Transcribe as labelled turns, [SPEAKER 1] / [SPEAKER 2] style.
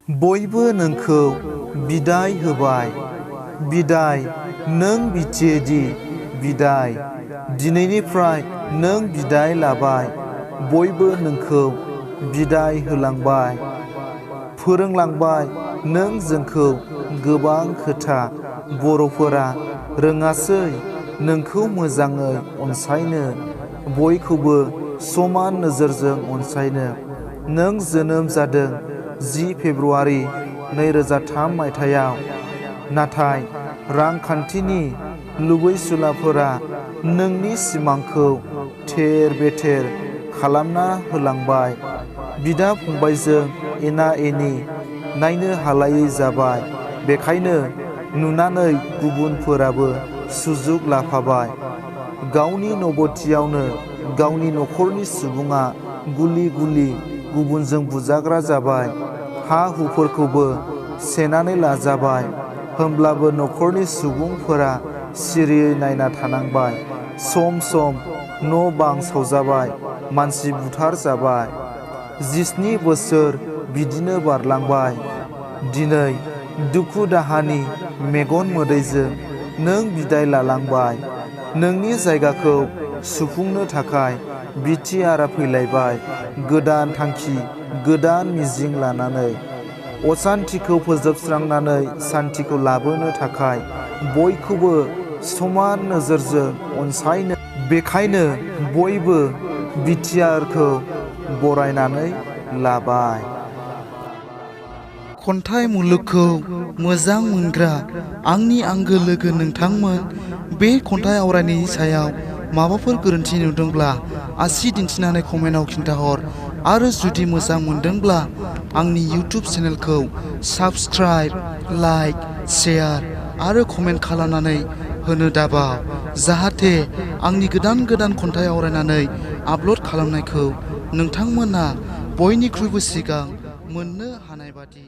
[SPEAKER 1] बयबो नोंखौ बिदाय होबाय। बिदाय नों मिथियोदि बिदाय दिनैनिफ्राय नों बिदाय लाबाय। बयबो नोंखौ बिदाय होलांबाय, फोरोंलांबाय नों जोंखौ गोबां खोथा। बर'फोरा रोङासै नोंखौ मोजाङै अनसायनो, बयखौबो समान नोजोरजों अनसायनो। नों जोनोम जादों 10 फेब्रुआरि 2003 मायथाइयाव। नाथाय रांखान्थिनि लुबैसुलाफोरा नोंनि सिमांखौ थेर-बेथेर खालामना होलांबाय। बिदा-फंबायजों एना-एनि नायनो हालायै जाबाय। बेखायनो नुनानै गुबुनफोराबो सुजुग लाफाबाय। गावनि नबथियावनो गावनि नखरनि सुबुङा गुलि-गुलि गुबुनजों बुजाग्रा जाबाय। हा-हुफोरखौबो सेनानै लाजाबाय। होमब्लाबो नखरनि सुबुंफोरा सिरियै नायना थानांबाय। सम-सम न'-बां सावजाबाय, मानसि बुथारजाबाय। 17 बोसोर बिदिनो बारलांबाय। दिनै दुखु-दाहानि मेगन मोदैजों नों बिदाय लालांबाय। नोंनि जायगाखौ सुफुंनो थाखाय बिटिआरआ फैलायबाय। गोदान थांखि, गोदान मिजिं लानानै। असान्तिखौ फोजोबस्रांनानै सान्तिखौ लाबोनो थाखाय बयखौबो समान नोजोरजों अनसायनो। बेखायनो बयबो बिटिआरखौ बरायनानै लाबाय।
[SPEAKER 2] खन्थाइ मुलुगखौ मोजां मोनग्रा आंनि आंगो लोगो नोंथांमोन, बे खन्थाइ आवरायनायनि सायाव माबाफोर गोरोन्थि नुदोंब्ला आसि दिन्थिनानै कमेन्टआव खिन्थाहर। आरो जुदि मोजां मोनदोंब्ला आंनि इउटिउब चेनेलखौ साबस्क्राइब, लाइक, शेयार आरो कमेन्ट खालामनानै होनो दाबाव, जाहाथे आंनि गोदान गोदान खन्थाइ आवरायनानै आपल'ड खालामनायखौ नोंथांमोना बयनिख्रुइबो सिगां मोननो हानाय बादि।